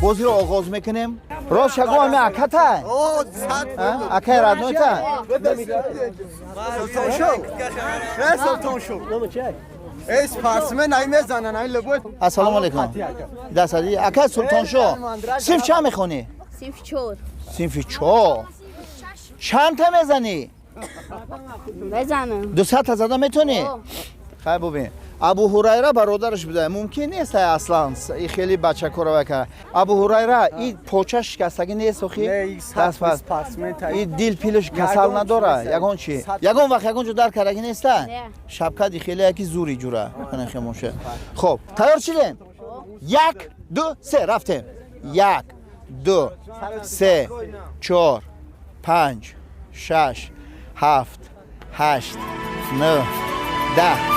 Бозиро оғоз мекунем. Рост шагу, ами акатай, акай родной та. Султоншо, спортсмен ай мезанан, ай лебой. Ассалому алайкум, дастади ака Султоншо. Синф чанд мехонӣ? Синфи чор. Синфи чор. Чандта мезанӣ? Мезанам. 200-та зада метонӣ? Хай, бубин, Абу Ҳурайра бародараш буда, мумкин нест аслан и хеле бачакоро вай кард. Абу Ҳурайра и поча шикастагӣ нест охи, и дил пилаш касал надора, ягон чи, ягон вақт ягон ҷо дар кардагӣ неста. Шабкади хеле яки зури ҷура хемоша. Хоб, тайёр шидем? Як, ду, се, рафтем. Як, ду, се, чор, панҷ, шаш, ҳафт, ҳашт, нӯҳ, 10.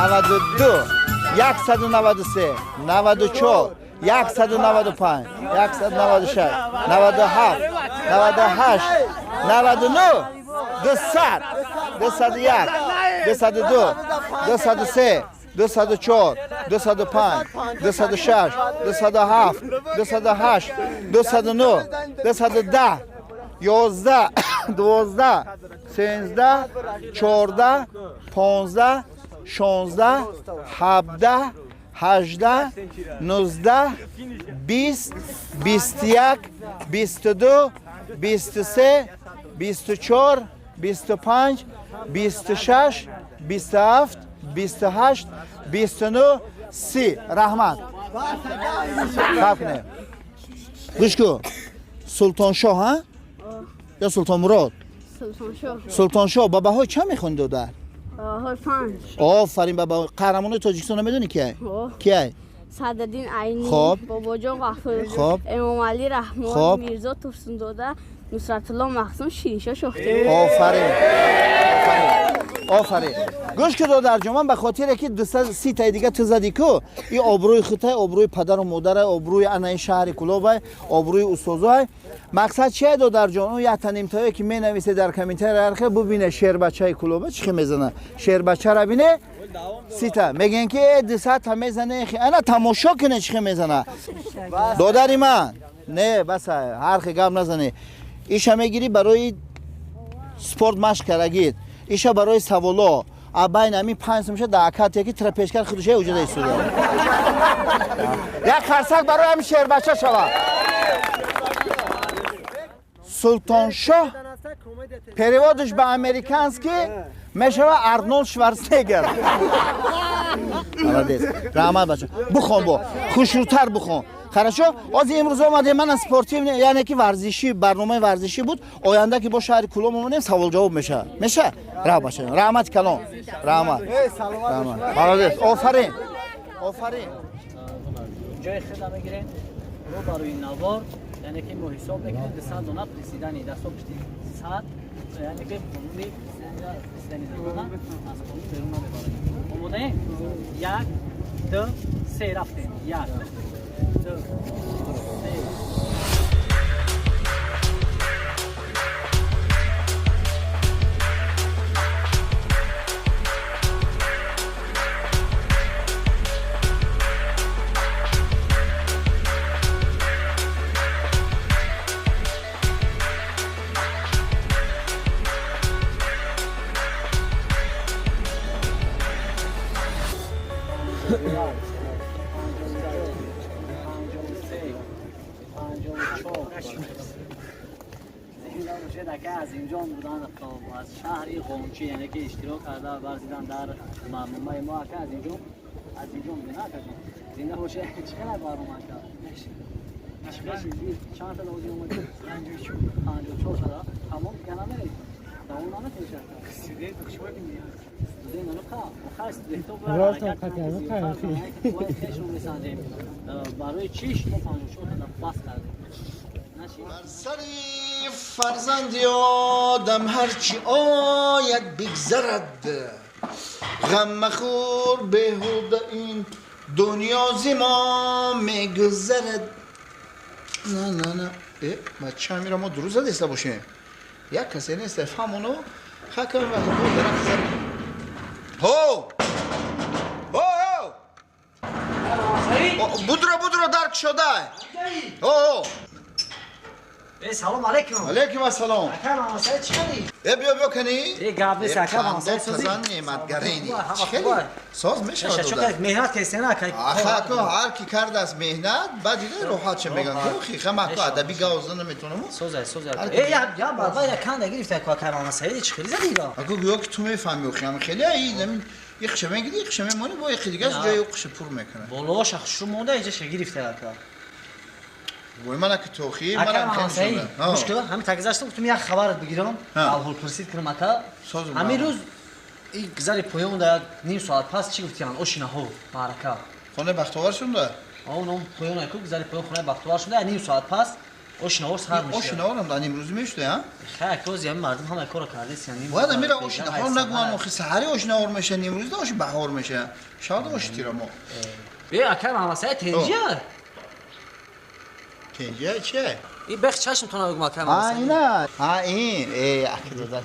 92, 193, 94, 195, 196, 97, 98, 99, 200, 201, 202, 203, 204, 205, 206, 207, 208, 209, 210, 11, 12, 13, 14, 15, 16, 17, 18, 19, 20, 21, 22, 23, 24, 25, 26, 27, 28, 29, 30. Раҳмат. Сабр кунед, гӯш ку. Султоншоҳ, ҳа, ё Султонмурод? Султоншоҳ. Султоншоҳ, ба баҳои чанд мехонӣ, додар? Баҳои панҷ. Офарин. Ба қаҳрамонои тоҷикистонро медонӣ, кияй? Кияй? Садриддин Айнӣ. Хоб. Бобоҷон Ғафуров. Хоб. Эмомалӣ Раҳмон. Хоб. Мирзо Турсунзода, Нусратулло Маҳсум, Шириншоҳ Шоҳтемур. Офарин, офарин, офарин. Гӯш ку, додарҷон, ман ба хотире ки 230-таи дига ту задӣ ку, и обрӯи хутай, обрӯи падару модарай, обрӯи анаи шаҳри Кулобай, обрӯи устозоай. Мақсад чия, додарҷон? Он якта нимтое ки менависе дар комментария, архе бубине, шербачаи Кулоба чӣ хел мезана, шербачара бине. 30-та мегӯен ки э 200-та мезане, ана тамошо куне, чӣ хел мезана. Додари ман, не, баса, ҳархе гап назане. Иша мегирӣ барои спорт машқ карагид, иша барои саволо. А байна ҳамин 5 сум ша да акате ки тира пешкар худуша уҷада истода. Як қарсак барои ҳамин шербача шавад. Султоншоҳ перевод ш ба американский мешава Арнолд Шварценеггер. Молодец, раҳмат, бача. Бухон, бо хушрӯтар бухон. Хорошо. Ҳозир имрӯз омадем ман спортивный, яъне ки варзишӣ, барномаи варзишӣ буд. Оянда ки бо шаҳри Кулоб омадем, савол-ҷавоб мешавад, меша. Раҳ, бача, раҳмати калон, раҳмат, раҳмат. Молодец, офарин. Офарин. Ҷои худа мегирем рӯ барои навор, яъне ки мо ҳисоб мекунем 200 дона приседания дастҳо пушти сар, яъне ки қонуни приседания задана аз қонун берун намебарем. Омодаем? 1, 2, 3 рафтем. 1, 2, 3. Азимҷон буданд аз шаҳри Ғончӣ, яъне ки иштирок карда варзидан дар барномаи мо. Ака Азимҷон, Азимҷон буда, акаҷон зинда боше. Чӣ қадар барнома кард? Чанд та лозим омад? 54 та. Тамом дига намеред? Давом наметавонед? Студент барои чӣ шумо 54 та бас кардед? Бар сари фарзанди одам ҳарчи ояд бигзарад, ғам махӯр беҳуда ин дунё зи мо мегузарад. На на на, э бача амира мо дуруст задеста бошем, як касе нест фаҳмону хакам вақт дарахт зад. Ҳо ҳо ҳо, будро будро дарк шуда. Ҳо ҳо. Салом алейкум. Алейкум ассалом. Ака Мамасаид чӣ кардӣ? Э биё биё кани. Э гап нест ака Мамасаид созӣ. Пазан неъматгарини. Чӣ хеле соз мешавад. Чӣ кардӣ? Меҳнат кардӣ на ака? Аха ака ҳар ки кардааст меҳнат, баъд дида роҳат чӣ мегӯянд. Хи хама ака адаби гавза наметавонам. Созай созай. Э я я баба я канда гирифта ака Мамасаид чӣ хеле задӣ га? Ака гӯё ки ту мефаҳмӣ охи ҳам хеле ай намин ихша мегири ихша мемонӣ бо ихи дигар ҷои оқша пур мекунад. Болоша хушу монда иҷа гирифта ака. Вой мана ки тохи манам хеле шуда. Мушкил ҳамин тагзаштам гуфтам як хабарат бигирам, алҳол пурсид кунам ака. Ҳамин рӯз ин гузари поён да ним соат пас чӣ гуфтиян? Ошинаҳо маърака. Хонаи Бахтовар шунда? О, ном поён айку гузари поён хонаи Бахтовар шунда ним соат пас ошинаҳо сар мешуда. Ошинаҳорам да нимрӯзӣ мешуда, ҳа? Хай ака ози ҳамин мардум ҳама корро кардест яъне. Бояд амира ошинаҳор нагӯян охи саҳари ошинаҳор меша, нимрӯзда оши баҳор меша. Шавад оши тирамо. Бе ака Мамасаид тенҷия? Тенҷия чие? Ин бех чашмтона бигӯм ака Мамасаид. А ина, а ин, э ака додар.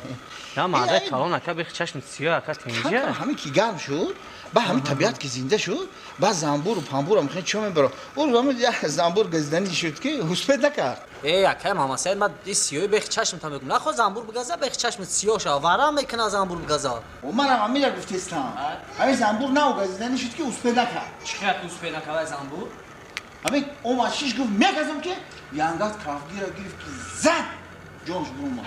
Я марда калон ака бех чашм сиёҳ ака тенҷия. Ҳамин ки гарм шуд, ба ҳамин табиат ки зинда шуд, ба занбуру памбурам хеле чо мебаро. Ӯ рӯз ҳамин як занбур газиданӣ шуд ки ҳуспед накард. Э ака Мамасаид ман ин сиёҳи бех чашмтон бигӯм. Нахо занбур бигаза бех чашм сиёҳ шава, варам мекунад занбур бигаза. О манам ҳаминро гуфтестам. Ҳамин занбур нав газиданӣ шуд ки успед накард. Чӣ хел успед накард занбур? Ҳамин омад шиш гуфт мегазам ки янгат кафгира гирифт ки зад ҷонш бурумад.